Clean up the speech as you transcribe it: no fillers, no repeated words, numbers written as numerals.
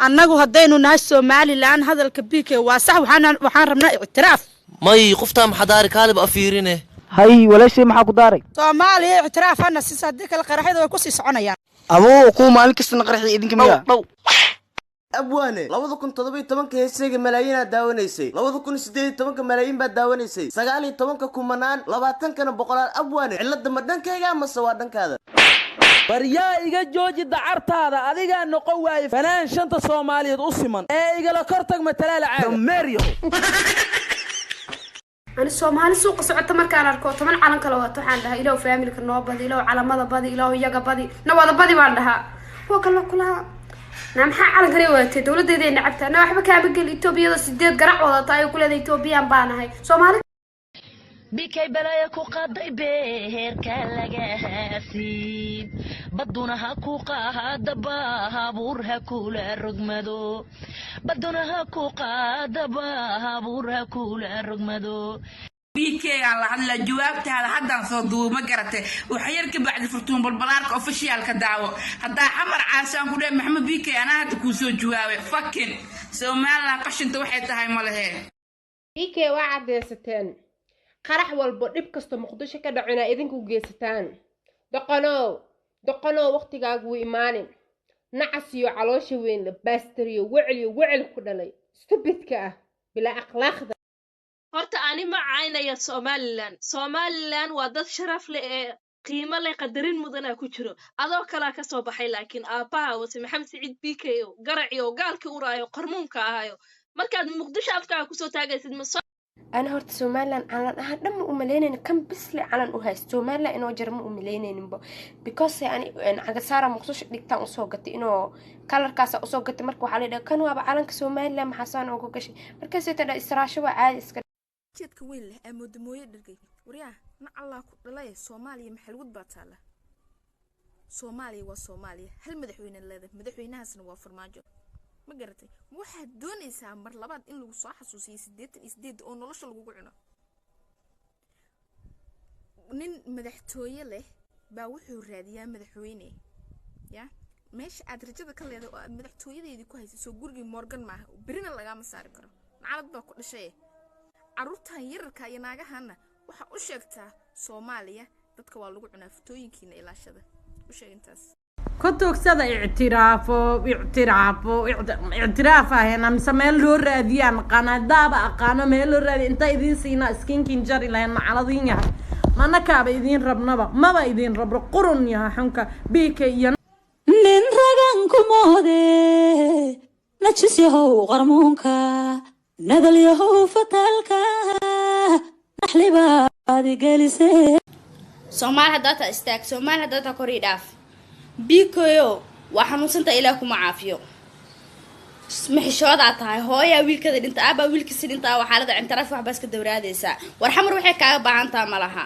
Annagu haddaynu nahay Somaliland, hadalka BK waa sax. Waxaan rabnaa ictiraaf. May, qoftaa maxadaari kaaliba afiirine. Hay, walaashay, maxaa ku daaray? Soomaaliya ictiraaf hana siisa, haddii kale qaraxyada way kusii soconayaan. Abuu, kuwa maalin kastana qarxi idinka miya? Dhow. Abwaane, 2017-ka heesayga malaayiinaad daawanaysay, 2018-ka malaayiin baad daawanaysay, 19-ka kumanaan, 20-kana boqolaal. Abwaane, cilladda ma dhankayga mase waa dhankaada? Baryaa, iga jooji dacartaada. Adigaa noqon waaye fanaan shanta Soomaaliyeed u siman ee igala kor tag matalaala caaga meeryo. Ani Soomaali suuqa socota markaan arko 10 calan kala wato, waxaan dhahaa, "Ilow faamilka noo badi, ilow calamada badi, ilow iyaga badi, na wada badi," baan dhahaa. Kuwa kale kulaha na maxaa calankani wadatay? Dowladeeday nacabtaa na waxba kaama geli. Etoobiyada sideed garac wadata ayay ku leedahay Etoobiyaan baan ahay Soomaali. Bikay balaya ku qaaday, beerka laga haasiib, baduna ha ku qaadaba, habuur ha kula rogmado, baduna ha ku qaadaba, habuur ha kula rogmado. BK aan la hadlaa, jawaabtaada haddaan soo duubo, ma garatay? Waxyar ka bacdi Furtuun Balbalaarka officialka daawo. Haddaa Xamar caashaan ku dheh, Maxamed BK anaa hadda kuu soo jawaabay. Fucking Somaliland qashinta waxay tahay ma lehe. BK, waa caddaysateen qarax walbo, dhib kasta Muqdisho ka dhaco inaa idinku geysataan. Doqonow, doqonow, waqtigaagu wuu imaanin. Nacas iyo caloosha weyn la baastariyo, weceliyo wecel ku dhalay, stupidka ah, bilaa akhlaaqda. Horta ani ma caynaya Somaliland. Somaliland waa dad sharaf leh ee qiimo leh, qadarin mudanaa ku jiro. Adoo kalaa ka soo baxay, laakiin aabbaha wase Maxamed Siciid BK o garaciyo gaalkii uraayo qarmuunka ahayo markaad Muqdisho afkaaga kusoo taagaysid ma. Ana horta Somaliland calan ahaan dhan ma umaleynaynin. Kan bisle calan u haysto Somaliland inoo jira ma umaleynaynинbo, because ani cagasaara Muqdisho dhigtaan usoo gatay, inuu kalarkaasa usoo gatay. Marka waxaa la dhaha, "Kan waaba calanka Somaliland, maxaasaan uga gashay?" Markaasay tadha israasho waa caadi iska. Jeedka weyn leh aa moodamooye dhargay. Waryaa, nacallaa ku dhalay, Soomaaliya maxalwad baa taala. Soomaaliya waa Soomaaliya, hal madaxweyne leedahay, madaxweynahaasna waa Farmaajo, ma garatay? Ma waxaad doonaysaa mar labaad in lagu soo xasuusiyo 88 oo nolosha lagugu cuno? Nin madaxtooye leh baa wuxuu raadiyaa madaxweyne. Ya meesha aad rajada ka leedahay oo aad madaxtooyadeedii ku haysay, soo gurigii Morgan maaha, berina lagaama saari karo. Nacalad baa ku dhashay. Caruurtan yararka iyo naagahana waxaa u sheegtaa, Soomaaliya dadka waa lagu cunaa, futooyinkiina ilaashada, u sheeg intaas. Ku tuugsada ictiraafo, ictiraafo, ictiraaf ahena mise meel loo raadiyaan aqaano. Haddaaba aqaano meel loo raadiya, inta idiin siinaa iskinkin jari lahayn. Nacaladiin yahay, manakaaba idiin rabnaba, maba idiin rabno. Qurun yaha xunka BK iyo Nin ragan ku moode, najis yahow, qarmuunka, nadal yahow, fataalka, naxlibaad gelisee. Soomaali haddaa taa istaag, Soomaali haddaa taa kor ii dhaaf. Bikoyo, waa xanuunsanta, Ilaah kuma caafiyo. Maxishoodaa tahay? Hooyaa wiilkada dhinta, aabaa wiilkiisi dhintaa, waa xaalada cintaraaf, waxbaa iska dawraadaysaa. War, Xamar waxay kaaga baahan taha ma laha.